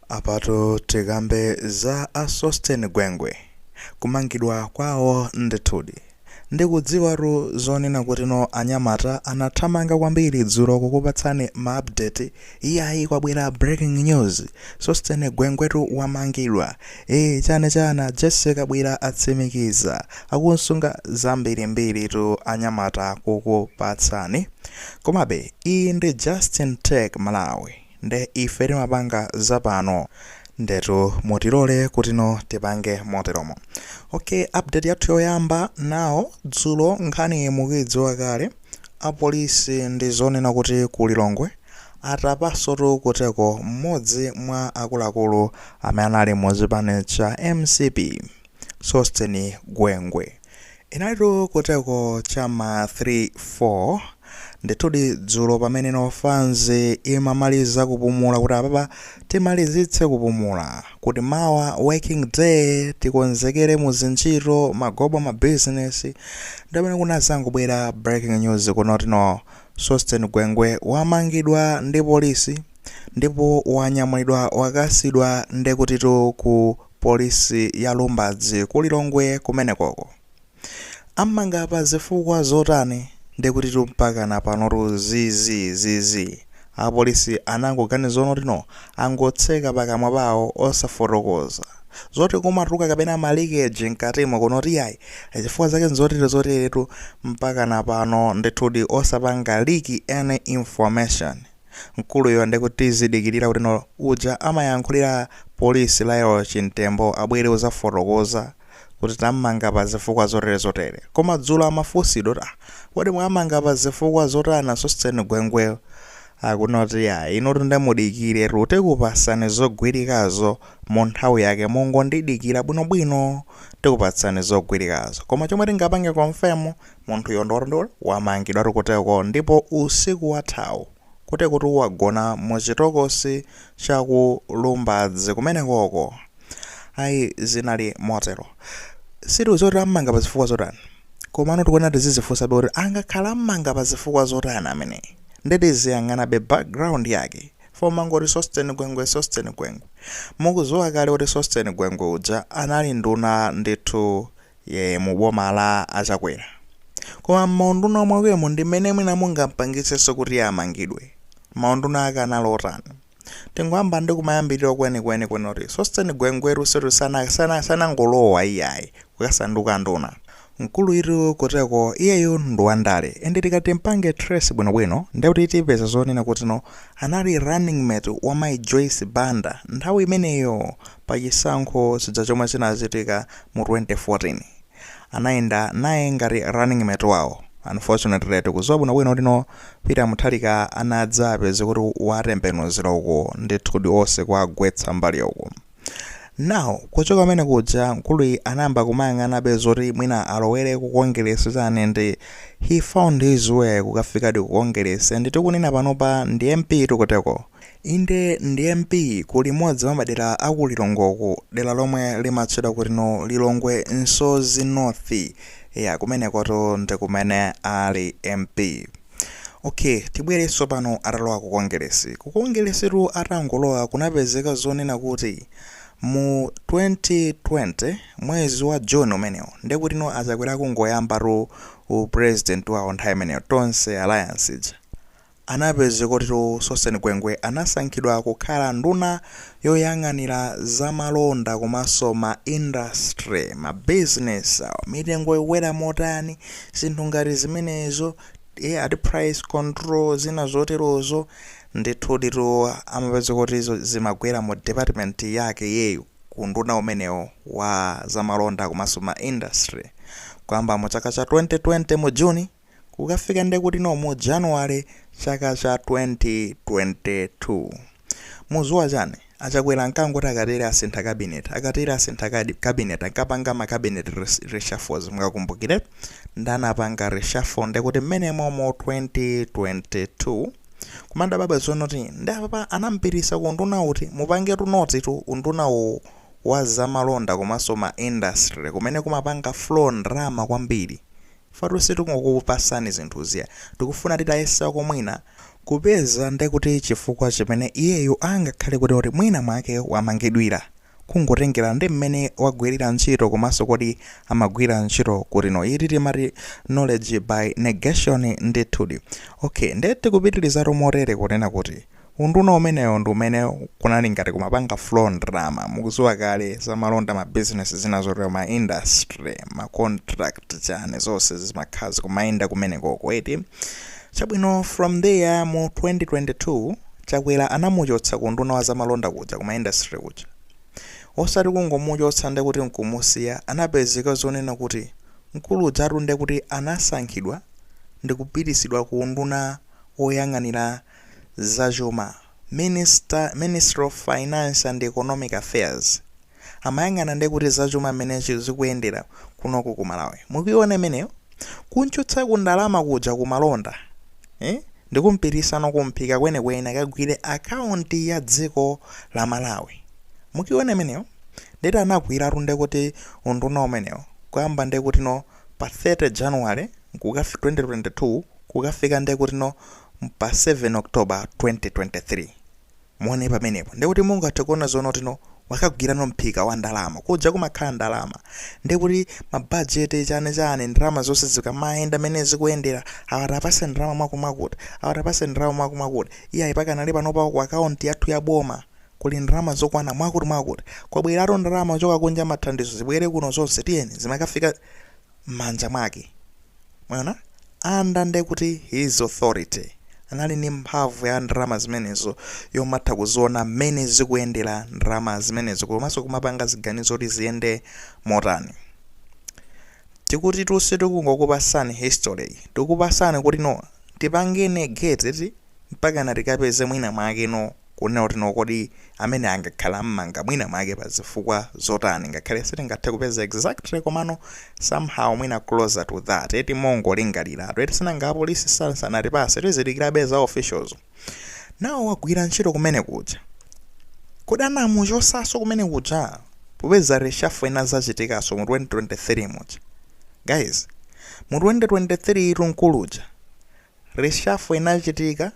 Apatu tikambe za a Sosten Gwengwe kumangidwa kwawo. Ndithudi ndikudziwatu zonena kuti no, anyamata anathamanga kwambiri dzulo kukupatsani ma update. Iyayi, kwabwera breaking news, Sosten Gwengwetu wamangidwa, e chane chana Jessica Bwira atsimikiza akunsunga zambirimbiri tu anyamata kukupatsani. Komabe iyi ndi Justin Tech Malawi, nde ife timapanga zapano, ndetu mutilole kuti no tipange moteromo. Okay, update yathu yoyamba nawo dzulo, nkhani mukuidziwa kale, apolisi ndi zonena kuti ku Lilongwe atapasotu kuteko mmodzi mwa akuluakulu amene anali mu chipani cha MCP, Sosten Gwengwe. Inalitu kuteko chama 3-4 ndithudi dzulo, pamene no fanzi imamaliza kupumula, kuti apapa timalizitse kupumula kuti mawa working day tikonzekere mu zintchito, magobo, mabizinesi, ndi pamene kunazangobwera breaking news kunotino Sosten Gwengwe wamangidwa ndi polisi ndipo wanyamulidwa, wakasidwa ndekutitu ku polisi ya Lumbadzi ku Lilongwe kumenekoko. Amanga pa zifukwa zotani? Ndekutitu mpakana panotu zizi zizi, apolisi anangoganiza onotino angotseka pakamwa pawo osafotokoza zoti kumatuluka kapena ma leakage mkatimo kunoti yayi, chifukwa zake nzotere zoteretu. Mpakana pano ndithudi osapanga leak any information. Mkuluyo ndikuti tizidikirira kuti no uja amayankhulira polisi layo Chimtembo abwere uzafotokoza kuti tammanga pa zifukwa zotere zotere. Koma dzulo amafunsidwa kuti, "Ah, kodi mwamanga pa zifukwa zotani Sosten Gwengweyo?" Akunoti, "Ya, inu ndamudikire, tikupasani zogwirikazo mu nthawi yake, mungondidikira bwinobwino, tikupatsani zogwirikazo." Koma chomwe tingapange confirm, munthuyo ndotondolo wamangidwa kuteko, ndipo usiku wathawu kuti wagona muchitokosi chaku Lumbadzi kumenekoko. Ayi, zinali motero. Sitikudziwa amanga pa zifukwa zotani, komano tikuona tizizifunsabe kuti angakhala amanga pa zifukwa zotani ameneyi. Nditiziyang'anabe background yake fomangoti Sosten Gwengwe, Sosten Gwengwe. Mukudziwa kale kuti Sosten Gwengwe uja anali nduna ndithu ye mu boma la Achakwera, koma maunduna mwakemo ndi mmene mwina mungampangitsenso kuti amangidwe. Maunduna ake anali otani? Tingoyamba ndi kumayambiriro kwenikweni kwenoti Sosten Gwengweru setu sanangolowa iyayi kukasanduka nduna. Mkulu itu kuteko iyeyo ndi wandale, ende tikati mpange trace bwinobwino ndekuti tipeza zonena kuti no anali running mate wa Mai Joyce Banda nthawi imeneyo pa chisankho chija chomwe chinachitika mu 2014. Anayenda naye ngati running mate wawo. Unfortunately, tikudziwa bwinobwino kuti no Peter Mutharika anadza apeze kuti watembenuzira uko, ndithudi onse kuagwetsa mbali uko. Now kuchoka pamene kuja, mkuluyi anayamba kumayang'anabe zoti mwina alowere ku Kongeresi chani, ndi he found his way kukafikadi ku Kongeresi. And tikunena panopa ndi MP tikuteko. Inde, ndi MP ku limodzi mwa madera aku Lilongweku, dera lomwe limatchedwa kuti no Lilongwe Nsozi North ya kumenekoto ndi kumene ali MP. Okay, tibwerenso pano atalowa ku Kongeresi. Ku Kongeresitu atangolowa kunapezeka zonena kuti mu 2020 mwezi wa June umenewo, ndekuti no Achakwera kungoyambatu upresident wawo nthawi imeneyo, Tonse Alliance ija, anapezeka kuti Sosten Gwengwe anasankhidwa kukhala nduna yoyang'anira zamalonda komanso ma industry, ma business awo, mitengo ikwera motani, zinthu ngati zimenezo, ati price control, zina zoterozo. Ndithuditu amapeza kuti izo zimagwera mu department yake yeyo ku nduna umenewo wa zamalonda komanso ma industry, kuyamba mu chaka cha 2020 mu Juni kukafika ndekuti no mu January chaka cha 2022. Muzuwa chani, Achakwera ankangoti akatere asintha cabinet, akatere asintha cabinet, ankapanga ma cabinet reshuffles. Mukakumbukire ndanapanga reshuffle ndekuti mmenemo mu 2022 kumanda baba zonoti ndi apapa anampitisa ku nduna uti mupange tunoti tu unduna uwu wa zamalonda komanso ma industry, kumene kumapanga flow ndalama kwambiri. Fatu sitikungokupasani zinthu ziya, tikufuna titayesa komwina Kupeza ndekuti chifukwa chimene iyeyo angakhale kuti mwina mwake wamangidwira, kungotengera ndi mmene wagwirira ntchito komanso kodi amagwira ntchito kuti no iti timati knowledge by negation ndithudi. Okay, ndiye tikupitirizatu motere kunena kuti unduna umenewo ndi umene kunali ngati kumapanga flow ndalama. Mukudziwa kale zamalonda, ma business, zina zotero, ma industry, ma contract, chani, zonse zimakhala zikumayenda kumenekoko, eti? Chabwino, from there mu 2022 Chakwera anamuchotsa ku nduna wa zamalonda kuja, kuma industry kuja. Osati kungomuchotsa ndekuti nkumusiya, anapezeka zonena kuti mkulu ujatu ndekuti anasankhidwa ndikupitisidwa ku nduna woyang'anira zachuma, Ministry of Finance and Economic Affairs. Amayang'ana ndekuti zachuma mmene zikuyendera kunoku ku Malawi. Mukuiona imeneyo? Kunchotsa ku ndalama kuja, kumalonda, eh? Ndikumpitisano kumphika kwenekwene akagwire akaunti ya dziko la Malawi. Mukuiona imeneyo? Ndeti anagwiratu ndekuti unduna umenewo kuyamba ndekuti no pa 30 January 2022 kukafika ndekuti no pa 7 October 2023. Muone pamenepo ndekuti mungathe kuona zoona kuti no wakagwirano mphika wa ndalama kuja, kumakhala ndalama ndekuti mabajeti, chani chani, ndalama zonse zikamayenda mene zikuyendera, awatapase ndalama mwakumwakuti, awatapase ndalama mwakumwakuti, iye pakanali panopa ku akaunti yathu ya boma kuli ndalama zokwana mwakuti mwakuti, kwabweratu ndalama kuchoka kunja, mathandizo zibwere kuno, zonse tiyeni zimakafika m'manja mwake. Mwaona, anda ndekuti his authority, anali ndi mphamvu ya ndalama zimenezo yomatha kuziona mmene zikuyendera ndalama zimenezo komanso kumapanga ziganizo kuti ziyende motani. Tikuti tonse tikungokupasani history, tikupasani kuti no tipangene gate mpaka na tikapeze mwina mwake no kunena kuti no kodi amene angakhala mmanga mwina mwake pa zifukwa zotani, ngakhale sitingathe kupeza exactly, komano somehow mwina closer to that, eti? Mongolingaliratu, eti? Sinanga apolisi sanatipase, tizidikirabe za officials. Nawo wagwira ntchito kumene kuja, kodi anamuchosaso kumene kuja popeza reshuffle ina zachitikaso mu 2023 muja? Guys, mu 2023 itu mkuluja reshuffle inachitika,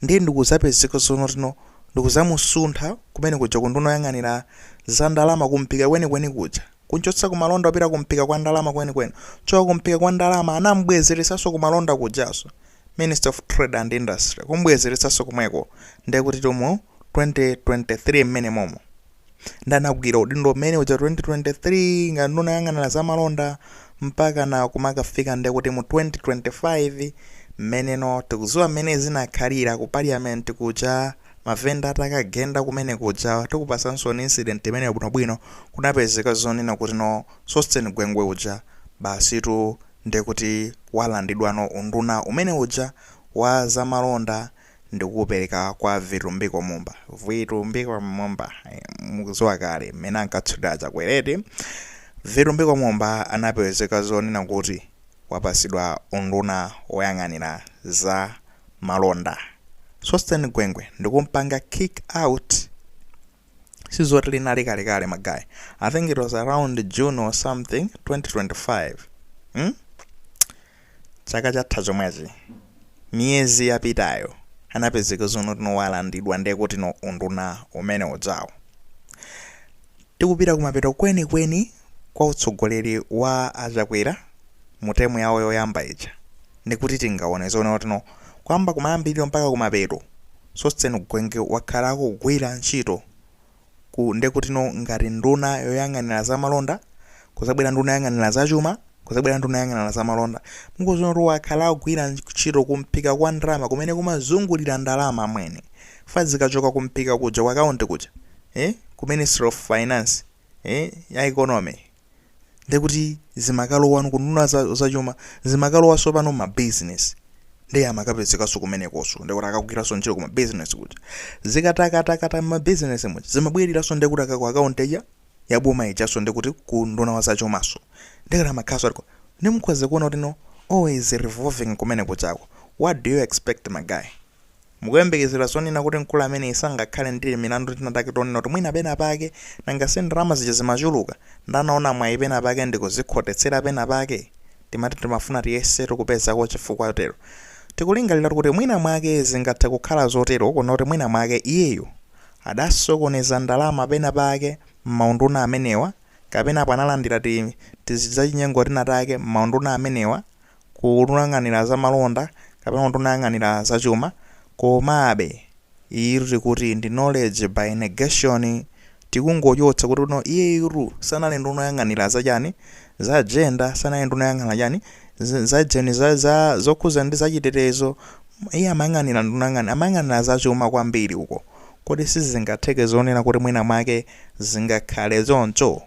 ndiye ndikuzapezeka zono tino ndikuzamusuntha kumene kuja kunduna yoyang'anira za ndalama, kumpika kwenikweni kuja, kunchotsa kumalonda kupita kumpika kwa ndalama kwenikweni. Choka kumpika kwa ndalama anambwezeresanso kumalonda kujaso, Minister of Trade and Industry, kumbwezeresanso kumweko. Ndiye kuti tomu 2023 mmene momo ndanagwira udindo mmene uja 2023 nga nduna yoyang'anira za malonda mpaka na kumakafika ndiye kuti mu 2025 mmeneno tikudziwa mmene zinakhalira ku parliament kuja, mavenda atakagenda kumene kuja. Tikupasanso incident imene bwinobwino kunapezeka zonena kuti no Sosten Gwengwe uja basitu ndekuti walandidwano unduna umene uja wa zamalonda ndikupereka kwa Vitumbiko Mumba. Vitumbiko Mumba, mukudziwa kale mmene ankatchulira Chakwereti. Vitumbiko Mumba anapezeka zonena kuti wapasidwa unduna woyang'anira za malonda, Sosten Gwengwe ndikumpanga kick out. Sizoti linali kalekale, ma guys, I think it was around June or something 2025, Chaka chatha chomwechi, miyezi yapitayo, anapezeka zono tino walandidwa ndiye kuti no unduna umene udzawo. Tikupita kumapeto kwenikweni kwa utsogoleri wa Achakwera mu term yawo yoyamba ija, ndikuti tingaone zoona kuti no kuyamba kumayambiriro mpaka kumapeto Sosten Gwengwe wakhala akugwira ntchito ku ndekuti no ngati nduna yoyang'anira zamalonda, kuzabwera nduna yoyang'anira zachuma, kuzabwera nduna yoyang'anira zamalonda. Mukuziona kuti wakhala akugwira ntchito kumphika kwa ndalama kumene kumazungulira ndalama mwene fa zikachoka kumphika kuja kwa akaunti kuja, ku Ministry of Finance, ya economy, ndekuti zimakalowa ku nduna zachuma, zimakalowanso pano ma business, ndiye amakapezekanso kumenekonso, ndekuti akagwiranso ntchito kuma business kuja. Zikatakatakata ma business muja zimabweriranso ndekuti ku akaunti ija yaboma ijaso, ndekuti ku nduna wa zachumaso, ndekuti amakhaso aliko. Ndimukhoza kuona kuti no always revolving kumene kuchako. What do you expect, my guy? Mukuyembekezera zonena kuti mkulu amene sangakhale ndi milandu tinatake tonena kuti mwina pena pake nanga si ndalama zija zimachuluka, ndanaona mwayi pena pake ndikuzikhotetsera pena pake? Timati timafuna tiyesetu kupezako chifukwa tero. Tikulingalira kuti mwina mwake zingathe kukhala zotero, kuno kuti mwina mwake iyeyo adasokoneza ndalama pena pake m'maunduna amenewa, kapena panalandira tizachinyengo tinatake m'maunduna amenewa, kuyang'anira za malonda kapena kuyang'anira zachuma. Komabe iyi tikuti ndi knowledge by negation. Tikungochotsa kuti no, iyeyu sanali nduna yoyang'anira zachani, za gender, sanali nduna yoyang'anira chani, za jeni, za zokhuza ndi zachitetezo. Iye amayang'anira nduna amayang'anira zachuma kwambiri uko. Kodi sizingatheke zonena kuti mwina mwake zingakhale choncho,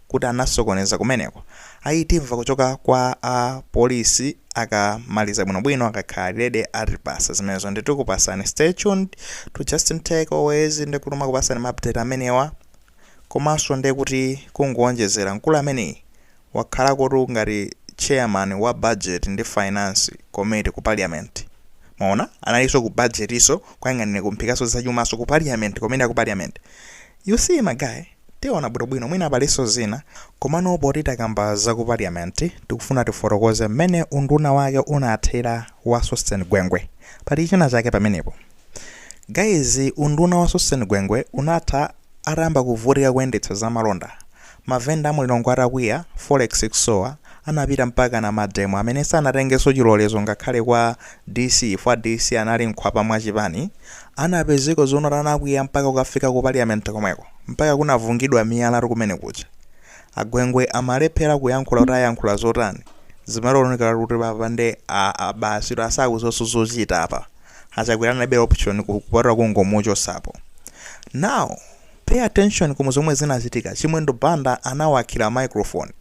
kuti anasokoneza kumeneko? Ayi, timva kuchoka kwa a polisi akamaliza bwinobwino, akakhala ready atipasa zimenezo nditikupasani. Stay tuned to Justin Tech always, ndikutuma kupasani ma update amenewa. Komanso ndekuti kungoonjezera, mkulu ameneyi wakhalakotu ngati chairman wa Budget ndi Finance Committee ku Parliament. Maona, analinso ku budget iso, kuyang'anira kumphikaso zachumaso ku Parliament, komene ku Parliament. You see, my guy, tiona bwinobwino, mwina palinso zina. Komano poti takamba za ku Parliament, tikufuna tifotokoze mmene unduna wake unathera wa Sosten Gwengwe. Pali china chake pamenepo, guys. Unduna wa Sosten Gwengwe unatha atayamba kuvutika kuyendetsa zamalonda. Mavenda amulilongwe atakwiya, forex kusowa, anapita mpaka na ma demo amene sanatengenso chilolezo ngakhale kwa DC, kwa DC anali mkhwapa mwachipani. Anapezeka zoona anakwiya mpaka kukafika ku Parliament komweko, mpaka kunavungidwa miyala kumene kuja. Agwengwe amalephera kuyankhula kuti ayankhula zotani. Zimaonekera kuti papande basi asakuzonso zochita apa. Achakwera analibe option kupatula kungomuchosapo. Now pay attention ku zomwe zinachitika. Chimwendo Banda anawakhira microphone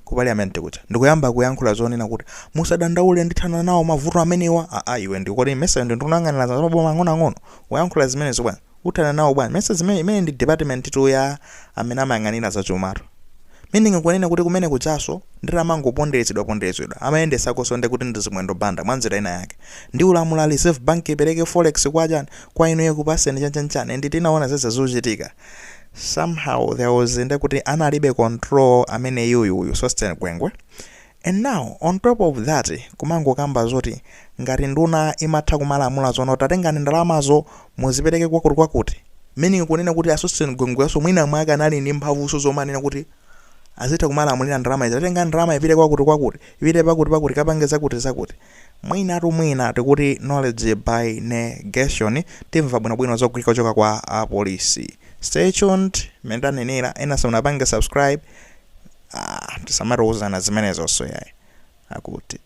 ku Parliament kuja ndikuyamba kuyankhula zonena kuti musadandaule, ndithana nawo mavuto amenewa. Aa, iwe ndikoti mesa ndi ndunang'anira za maboma ang'onoang'ono, wayankhula zimenezo bwana, uthana nawo bwana? Mesa zimene imene ndi department tu ya amene amayang'anira zachumatu. Meaning kunena kuti kumene kuchaso ndiramangoponderezedwa ponderezedwa, amayendesakonso ndi kuti ndi Chimwendo Banda mwanjira ina yake, ndi ulamula Reserve Bank ipereke forex kwa chani, kwa inuyo kupaseni chanchanchani. Ndi tinaona zeze zochitika. Somehow there was nde kuti analibe control amene yuyuyu Sosten Gwengwe. And now on top of that, kumangokamba zoti ngati nduna imatha kumalamula zono, tatengani ndalamazo muzipereke kwakuti kwakuti, meaning kunena kuti a Sosten Gwengweso mwina mwake anali ndi mphamvuso zomanena kuti azitha kumalamulira ndalama izi, tatenga ndalama ipite kwakuti kwakuti, ipite pakuti pakuti, kapange zakuti zakuti. Mwinatu mwina tikuti knowledge by negation. Timva bwinobwino zogwirika kuchoka kwa apolisi. Stay tuned. Mmene tanenera, ena simunapange subscribe, ah, tisamatiuzana zimenezonso yayi akuti.